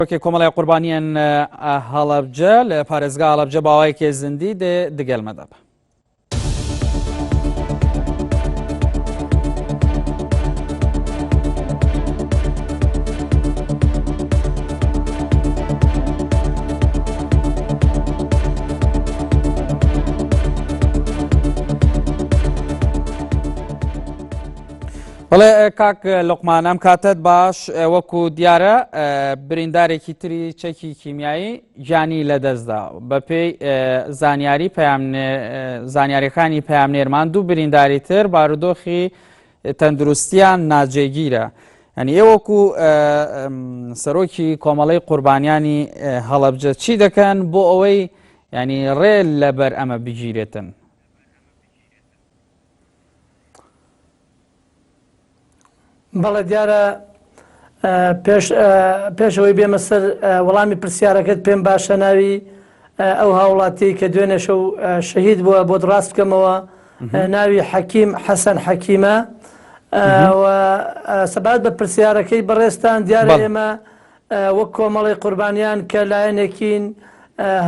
سەرۆکی کۆمەڵی قوربانیان هەڵەبجە لە پارێزگا هەڵەبجە باوایەکی زیندی دێ دگەل مەدەبە. بەڵێ کاک لوقمان ئەم کاتەت باش وەکو دیارە بریندارێکی تری چەکی کیمیایی گیانی لەدەستدا بەپێی زانیاری زانیاریەکانی پەیامنێرمان دوو برینداری تر بارودۆخی تەندروستیان ناجێگیرە ئەنی ئێوەکو سەرۆکی کۆمەڵی قوربانیانی هەڵەبجە چی دەکەن بۆ ئەوەی ینی ڕێ لەبەر ئەمە بگیرێتن؟ بەڵێ دیارە پێش پێش ئەوەی بێمە سەر وەڵامی پرسیارەکەت پێم باشە ناوی ئەو هاوڵاتی کە دوێنێ شەو شەهید بووە بۆت ڕاست بکەمەوە ناوی حەکیم حەسەن حەکیمە سەبارەت بە پرسیارەکەی بەڕێزتان دیارە ئێمە وەک کۆمەڵی قوربانیان کە لایەنێکین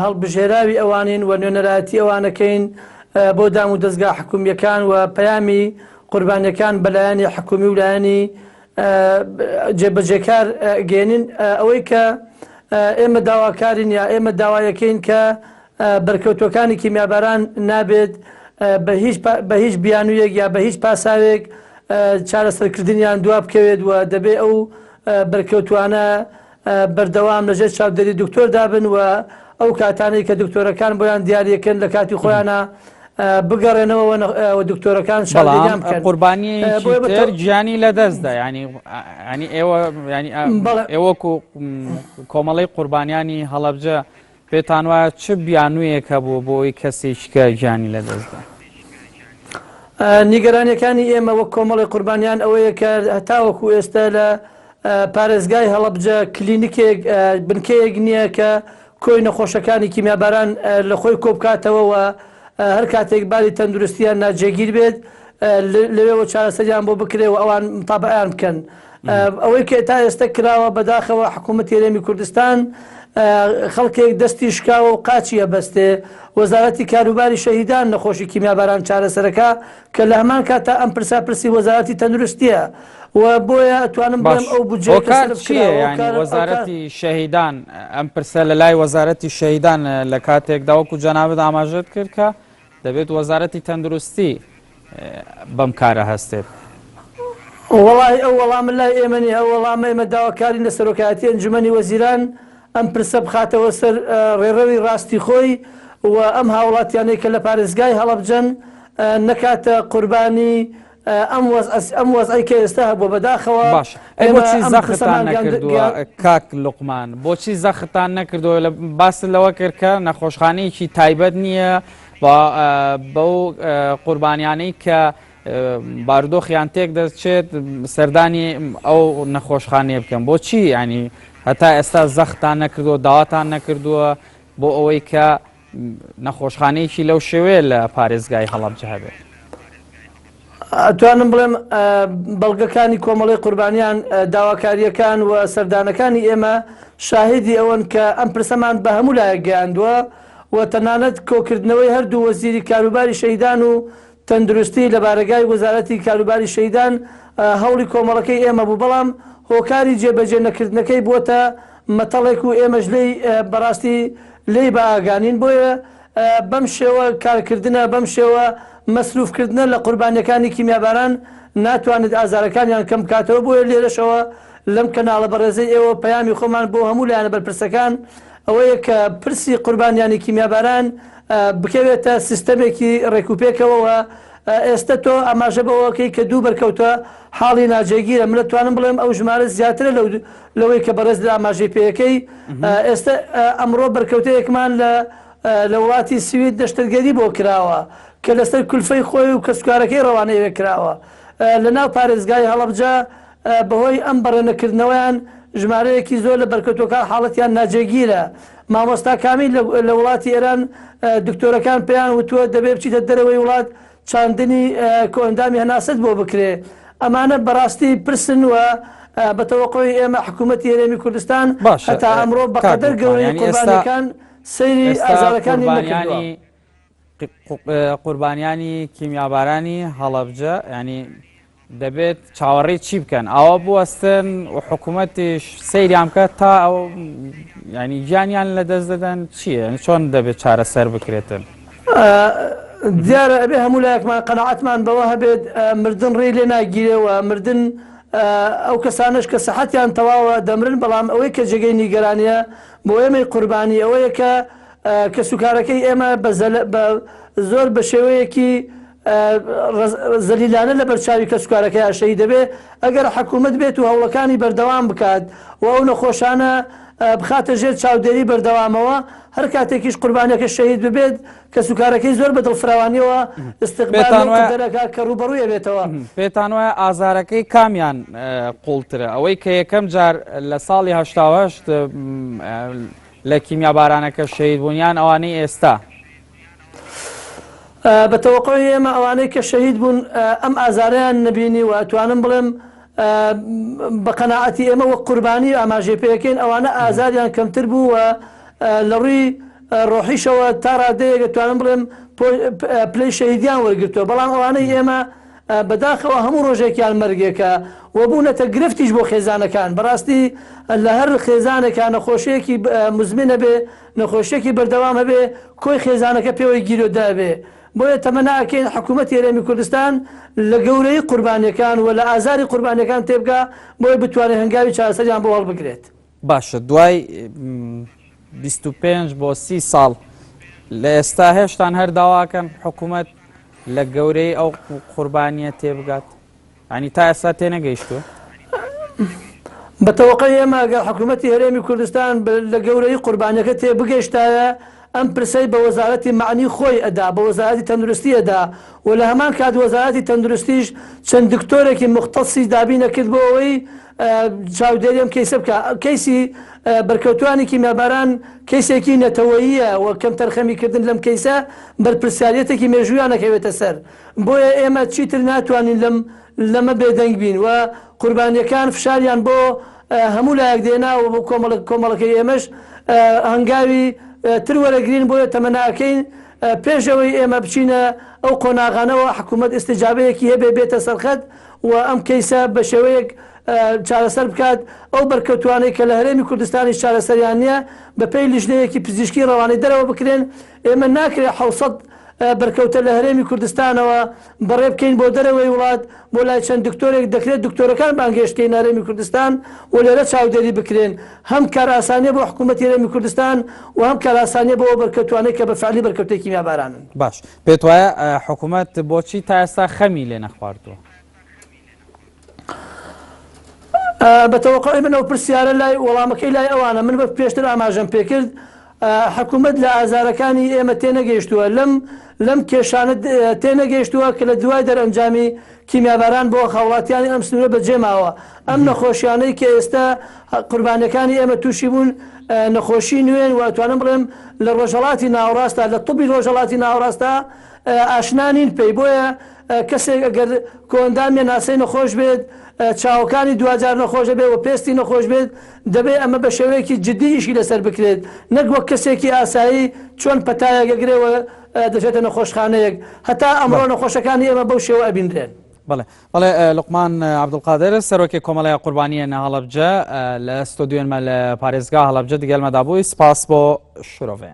هەڵبژێراوی ئەوانین و نوێنەرایەتی ئەوانەکەین بۆ دام و دەزگا حکومییەکان و پەیامی قوربانیەکان بە لایەنی حکومی و لایەنی جێبەجێکار گەێنین ئەوەی کە ئێمە داواکارین یا ئێمە داوایەکەین کە بەرکەوتوەکانی کیمیاباران نابێت بە هیچ بە هیچ بیانوویەک یا بە هیچ پاساوێک چارەسەرکردنیان دوا بکەوێت و دەبێ ئەو بەرکەوتوانە بەردەوام لەژێر چاودێری دکتۆردا بن و ئەو کاتانەی کە دکتۆرەکان بۆیان دیاریەکەن لە کاتی خۆیانە بگەڕێنەوە و دکتۆرەکان چاودێریان بکەن. قوربانیەکی تر گیانی لەدەستدا ینی ینی ئێوە ینی ئێوەکو کۆمەڵی قوربانیانی هەڵەبجە پێتان وایە چ بیانوویەک هەبوو بۆ ئەوەی کەسێکی کە گیانی لەدەستدا؟ نیگەرانیەکانی ئێمە وەک کۆمەڵی قوربانیان ئەوەیە کە هەتاوەکو ئێستا لە پارێزگای هەڵەبجە کلینیکێک بنکەیەک نییە کە کۆی نەخۆشەکانی کیمیاباران لە خۆی کۆبکاتەوە و هەر کاتێک باری تەندروستیان ناجێگیر بێت لەوێوە چارەسەریان بۆ بکرێ و ئەوان متابعیان بکەن. ئەوەی کە تا ئێستا کراوە بەداخەوە حکوومەتی هەرێمی کوردستان خەڵکێک دەستی شکاوە و قاچی ئەبەستێ وەزارەتی کاروباری شەهیدان نەخۆشی کیمیاباران چارەسەرەکە کە لە هەمان کاتا ئەم پرسە پرسی وەزارەتی تەندروستیە و بۆیە ئەتوانم بڵێم ئەو بودجەیە کە هۆکار سەرف چییە کراوە یانی هۆکار ئەو کار وەزارەتی شەهیدان ئەم پرسە لە لای وەزارەتی شەهیدان لە کاتێکدا وەکو جەنابت ئاماژەت کرد کە دەبێت وەزارەتی تەندروستی بەم کارە هەستێت. وەڵاهی ئەو وەڵامە لای ئێمە نییە، ئەو وەڵامە ئێمە داواکارین لە سەرۆکایەتی ئەنجومەنی وەزیران ئەم پرسە بخاتەوە سەر ڕێڕەوی ڕاستی خۆی و ئەم هاوڵاتیانەی کە لە پارێزگای هەڵەبجەن نەکاتە قوربانی ئەم وەزعە ئەم وەزعەی کە ئێستا هەبووە بەداخەوە باشە ئەی ئێمە بۆچی ئەم زەختتان پرسەمان گەیاند نەکردووە کاک لوقمان بۆچی زەختتان نەکردووە لە باست لەوە کرد کە نەخۆشخانەیەکی تایبەت نییە بەو قوربانیانەی کە بارودۆخیان تێک دەچێت سەردانی ئەو نەخۆشخانەیە بکەن بۆچی ینی هەتا ئێستا زەختتان نەکردووە داواتان نەکردووە بۆ ئەوەی کە نەخۆشخانەیەکی لەو شێوەیە لە پارێزگای هەڵەبجە هەبێت؟ ئەتوانم بڵێم بەڵگەکانی کۆمەڵەی قوربانیان، داواکارییەکان و سەردانەکانی ئێمە شاهیدی ئەوەن کە ئەم پرسەمان بە هەموو لایەک گەیاندووە و تەنانەت کۆکردنەوەی هەردوو وەزیری کاروباری شەهیدان و تەندروستی لە بارەگای وەزارەتی کاروباری شەهیدان هەوڵی کۆمەڵەکەی ئێمە بوو بەڵام هۆکاری جێبەجێ نەکردنەکەی بووەتە مەتەڵێک و ئێمەش لێی بەڕاستی لێی بە ئاگانین بۆیە بەم شێوە کارکردنە بەم شێوە مەسروف کردنە لە قوربانیەکانی کیمیاباران ناتوانێت ئازارەکانیان کەم بکاتەوە بۆیە لێرەشەوە لەم کەناڵە بەڕێزەی ئێوە پەیامی خۆمان بۆ هەموو لایەنە بەرپرسەکان ئەوەیە کە پرسی قوربانیانی کیمیاباران بکەوێتە سیستەمێکی ڕێکوپێکەوە و ئێستە تۆ ئاماژە بەوەکەی کە دوو بەرکەوتە حاڵی ناجێگیرە من دەتوانم بڵێم ئەو ژمارە زیاترە لەو لەوەی کە بەڕێز ئاماژەی پێەکەی ئێستە ئەمڕۆ بەرکەوتەیەکمان لە لە وڵاتی سوید نەشتەرگەری بۆ کراوە کە لەسەر کولفەی خۆی و کەسوکارەکەی ڕەوانەی ئەوێ کراوە لە ناو پارێزگای هەڵەبجە بەهۆی ئەم بەڕێنەکردنەوەیان ژمارەیەکی زۆر لە بەرکەوتووەکان حاڵەتیان ناجێگیرە. مامۆستا کامیل لە وڵاتی ئێران دکتۆرەکان پێیان وتووە دەبێ بچیتە دەرەوەی وڵات چاندنی کۆئەندامی هەناسەت بۆ بکرێ. ئەمانە بەڕاستی پرسن و. بە تەوەقوعی ئێمە حکوومەتی هەرێمی کوردستان باشە هەتا ئەمڕۆ کاک بەقەدەر لوقمان گەورەی یانی ئێستا قوربانیەکان سەیری ئێستا ئازارەکانی نەکردووە. قوربانیانی قوربانیانی کیمیابارانی هەڵەبجە ینی دەبێت چاوەڕێی چی بکەن ئاوا بوەستن و حکوومەتیش سەیریان بکات تا ئەو ینی گیانیان لە دەست دەدەن چییە چۆن دەبێت چارەسەر بکرێتن؟ دیارە ئەبێ هەموو لایەکمان قەناعەتمان بەوە هەبێت مردن ڕێی لێ ناگیرێ و مردن ئەو کەسانەش کە سەحەتیان تەواوە دەمرن بەڵام ئەوەی کە جێگەی نیگەرانیە بۆ ئێمەی قوربانی ئەوەیە کە کەسوکارەکەی ئێمە بە بە زۆر بە شێوەیەکی زەلیلانە لەبەر چاوی کەسوکارەکەیان شەهید دەبێ، ئەگەر حکوومەت بێت و هەوڵەکانی بەردەوام بکات و ئەو نەخۆشانە بخاتە ژێر چاودێری بەردەوامەوە، هەر کاتێکیش قوربانیەکە شەهید ببێت، کەسوکارەکەی زۆر بە دڵفراوانیەوە ئیستقبال پێتان لەو وایە قەدەرە ئەکا کە ڕووبەڕووی ئەبێتەوە. پێتان وایە ئازارەکەی کامیان قوڵترە؟ ئەوەی کە یەکەم جار لە ساڵی 88 لە کیمیابارانەکە شەهید بوون یان ئەوانەی ئێستا؟ بە تەوەقوعی ئێمە ئەوانەی کە شەهید بوون ئەم ئازارەیان نەبینی و ئەتوانم بڵێم بە قەناعەتی ئێمە وەک قوربانی ئاماژەی پێکەین ئەوانە ئازاریان کەمتر بوو و لە ڕووی ڕۆحیشەوە تا ڕادەیەک ئەتوانم بڵێم پلەی شەهیدیان وەرگرتووە بەڵام ئەوانەی ئێمە بەداخەوە هەموو ڕۆژێکیان مەرگێکە و بوونەتە گرفتیش بۆ خێزانەکان بەڕاستی لە هەر خێزانێکا نەخۆشیەکی مزمن هەبێ نەخۆشیەکی بەردەوام هەبێ کۆی خێزانەکە پێوەی گیرۆدە ئەبێ بۆیە تەمەنا ئەکەین حکوومەتی هەرێمی کوردستان لە گەورەی قوربانیەکان و لە ئازاری قوربانیەکان تێبگا بۆیە بتوانێت هەنگاوی چارەسەریان بۆ هەڵبگرێت. باشە دوای 25 بۆ 30 ساڵ لە ئێستا هێشتان هەر داواکەن حکوومەت لە گەورەی ئەو قوربانیە تێبگات؟ ینی تا ئێستا تێنەگەیشتووە؟ بە تەوەقعی ئێمە ئەگەر حکوومەتی هەرێمی کوردستان لە گەورەی قوربانیەکە تێبگەیشتایە ئەم پرسەی بە وەزارەتی مەعنی خۆی ئەدا بە وەزارەتی تەندروستی ئەدا و لە هەمان کات وەزارەتی تەندروستیش چەند دکتۆرێکی موختەسی دابین ئەکرد بۆ ئەوەی چاودێری ئەم کەیسە بکا. کەیسی بەرکەوتوانی کیمیاباران کەیسێکی نەتەوەییە و کەمتەرخەمی کردن لەم کەیسە بەرپرسیاریەتێکی مێژوویان ئەکەوێتە سەر. بۆیە ئێمە چیتر ناتوانین لەم لەمە بێدەنگ بین و قوربانیەکان فشاریان بۆ هەموو لایەک دێنا و بۆ کۆمەڵ کۆمەڵەکەی ئێمەش هەنگاوی تر وەرەگرین بۆیە تەمەنا ئەکەین پێش ئەوەی ئێمە بچینە ئەو قۆناغانەوە حکوومەت ئیستیجابەیەکی هەبێ بێتە سەرخەت و ئەم کەیسە بە شێوەیەک چارەسەر بکات ئەو بەرکەوتوانەی کە لە هەرێمی کوردستانیش چارەسەریان نییە بەپێی لیژنەیەکی پزیشکی ڕەوانەی دەرەوە بکرێن ئێمە ناکرێ 700 بەرکەوتە لە هەرێمی کوردستانەوە بەڕێ بکەین بۆ دەرەوەی وڵات بۆ لای چەند دکتۆرێک دەکرێت دکتۆرەکان بانگهێشت کەین هەرێمی کوردستان و لێرە چاودێری بکرێن هەم کارئاسانیە بۆ حکوومەتی هەرێمی کوردستان و هەم کارئاسانیە بۆ ئەو بەرکەوتوانەی کە بە فعلی بەرکەوتەی کیمیابارانن. باش پێت وایە حکوومەت بۆچی تا ئێستا خەمی لێ نەخواردووە؟ بە تەوەقوعی من ئەو پرسیارە لای وەڵامەکەی لای ئەوانە من وەک پێشتر ئاماژەم پێکرد حکوومەت لە ئازارەکانی ئێمە تێنەگەیشتووە لەم لەم کێشانە تێنەگەیشتووە کە لە دوای دەرئەنجامی کیمیاباران بۆ هاوڵاتیانی ئەم سنوورە بەجێماوە ئەم نەخۆشیانەی کە ئێستا قوربانیەکانی ئێمە تووشی بوون نەخۆشی نوێن و ئەتوانم بڵێم لە ڕۆژهەڵاتی ناوەڕاستدا لە طبی ڕۆژهەڵاتی ناوەڕاستدا ئاشنا نین پێی بۆیە کەسێک ئەگەر کۆئەندامی هەناسەی نەخۆش بێت چاوەکانی دواجار نەخۆش دەبێت و پێستی نەخۆش بێت دەبێت ئەمە بە شێوەیەکی جدی ئیشی لەسەر بکرێت نەک وەک کەسێکی ئاسایی چۆن پەتایەک ئەگرێ و دەچێتە نەخۆشخانەیەک هەتا ئەمڕۆ نەخۆشەکانی ئێمە بەو شێوە ئەبینرێن. بەڵێ بەڵێ لوقمان عەبدولقادر سەرۆکی کۆمەڵەی قوربانییە هەڵەبجە لە ستۆدیۆنمە لە پارێزگا هەڵەبجە دگەلمەدا بووی سپاس بۆ شرۆڤەیان.